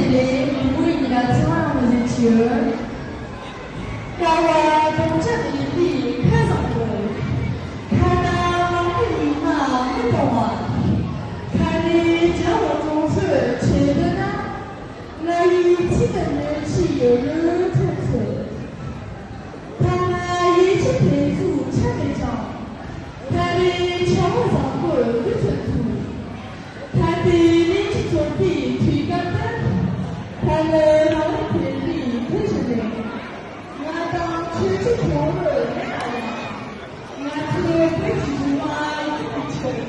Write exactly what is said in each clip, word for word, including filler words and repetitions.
ལས་མི་མགོའི་ཉི་ཟླ་ཚེ་དབང་རྣམ་གཉིས་ཀྱིས། ཀ་བ་སྡོང་རྒྱ་མེད་པའི་ཁ་བཟང་པོ། ཁ་ན་ལག་པའི་ཉི་མ་མི་གཏོང་བ། ཁ་ནས་རྒྱལ་བ་ཀྲུང་ཧྲུའི་ཆེད་དུ་ན། ང་ཡི་ཚིག་ནི་ནོར་གྱི་ཡོད་རུ་ཐོན་ཚུལ། ཐ་ན་ཡིད་ཆེས་དེ་ཚོ་ཆ་མེད་ཀྱང་། ད་རེས་བྱ་བ་བཟང་པོར་འགྲོ་ཚུལ་ཐུག་ད་ལྟའི་གླེང་གཞི་རྩོམ་པའི་དུས་སྐབས་འདིར། ད་ནི་རང་ལུགས་དེ་འདྲའི་དུས་ཤིག་རེད། ང་དང་ཆོས་ཀྱི་ཁྱོད་རོལ་མེད་ན་ཡང་། ང་ཚོའི་བོད་ཀྱི་རིག་དངོས་ཡིན་པའི་ཕྱིར།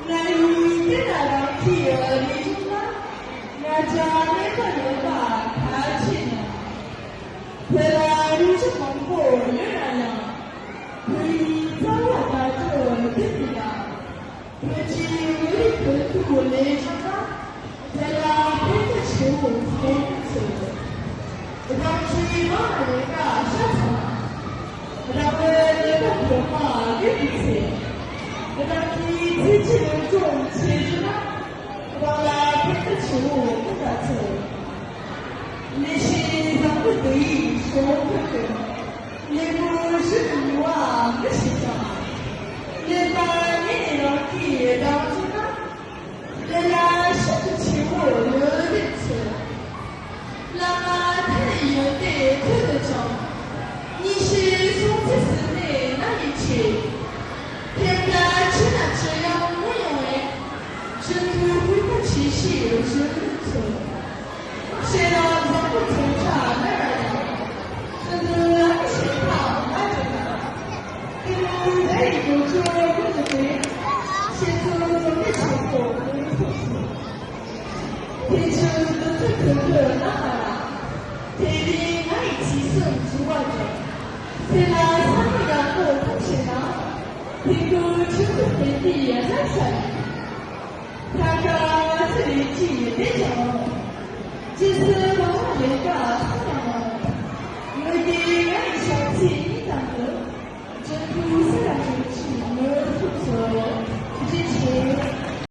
ང་ཡིས་བལྟས་ན་རང་གི་རིག་གཞུང་ལ་ང་རྒྱལ་མེད་པ་ཡོད་པ་གལ་ཆེ་ན། བོད་ལ་རིག་གཞུང་མང་པོ་ཡོད་ན་ཡང་། བོད་ཡིག་རྩ་བ་ལྟ་སྤྱོད་འདི་མི་འདྲ། བོད་ཀྱི་བོད་རིགས་བོད་ཕྲུག་ལས་བྱུང་ན། དེ་ལ་ཕན་ཐོགས་ཆེ་བོ་ཐོན་ཚུལ། རང་གི་མ་ལས་ཀ་ཤ་ཚ་ན། རང་བའི་ལས་ཀ་གོ་མ་ལས་ཀྱི་ཚེ། རང་གི་ཚེ་ཕྱི་ལས་སྒྲུང་ཆེ་རྒྱུ་ན། རང་ལ་ཕན་ཐོགས་ཆེ་བོ་ཐོན་ད་ཚུལ། ནས་ཤིང་བཟང་པོ་འདི་ཡིས་ཤོང་ཐུབ་ཀྱི། ལས་མོ་ཞིག་ཏུ་ཉུང་བ་མི་ཞིག་ཀྱང་། ལས་པ་ཉིད་ནས་རང་གིས་བདག་བྱུང་ན། ལས་ལ་ཤིན་ཏུ་ཆེ་བོ་ཡོད་རེད་ཚུལ། བླ་མ་ཐ་ནས་ཡོན་ཏན་ཐོས་ཏེ་ཀྱང་། ཉིན་ཤས་སོང་ཚེ་ཟིན་ནས་ན་ཡི་ཆེ། ཐེམ་སྐས་ཆེ་ན་ཅི་ཡང་མི་ཡོང་བས། ཤིན་ཏུ་ཕུགས་པ་ཆེ་ཤོས་རེད་ཚུལ། ཤེས་རབ་བཟང་པོ་ཚོན་ཁྲ་ལ་ར་ཡང་། ཤིན་ཏུ་ལ་ཤེས་ཐབས་མ་བྱུང་ན། དེ་མོ་རེ་ཡི་འགྱུར་ཆོས་ཀུན་ཏུ་སྟེ། ཤེས་ཚུལ་ཚོགས་མི་ཆེན་པོ་ཀུན་ཚོགས་སུ། དེ་ཕྱིར་འདི་ཚོ་དོན་དུ་གནང་བ་ལ། དེ་རིང་ང་ཡི་ཚིག་གསུམ་བྱུང་བ་ཀྱང་། དེ་ལ་བསམ་བློ་ཡག་པོ་ཐུབ་ཤེས་ན། དེ་ཀུན་ཆོས་སྐུ་བསྟན་པའི་རང་ས་ཡིན། ཐ་ཀ་ང་ཚོ་ལས་ཀྱི་ཡོན་ཏན་ཀྱང་། ཇི་སྲིད་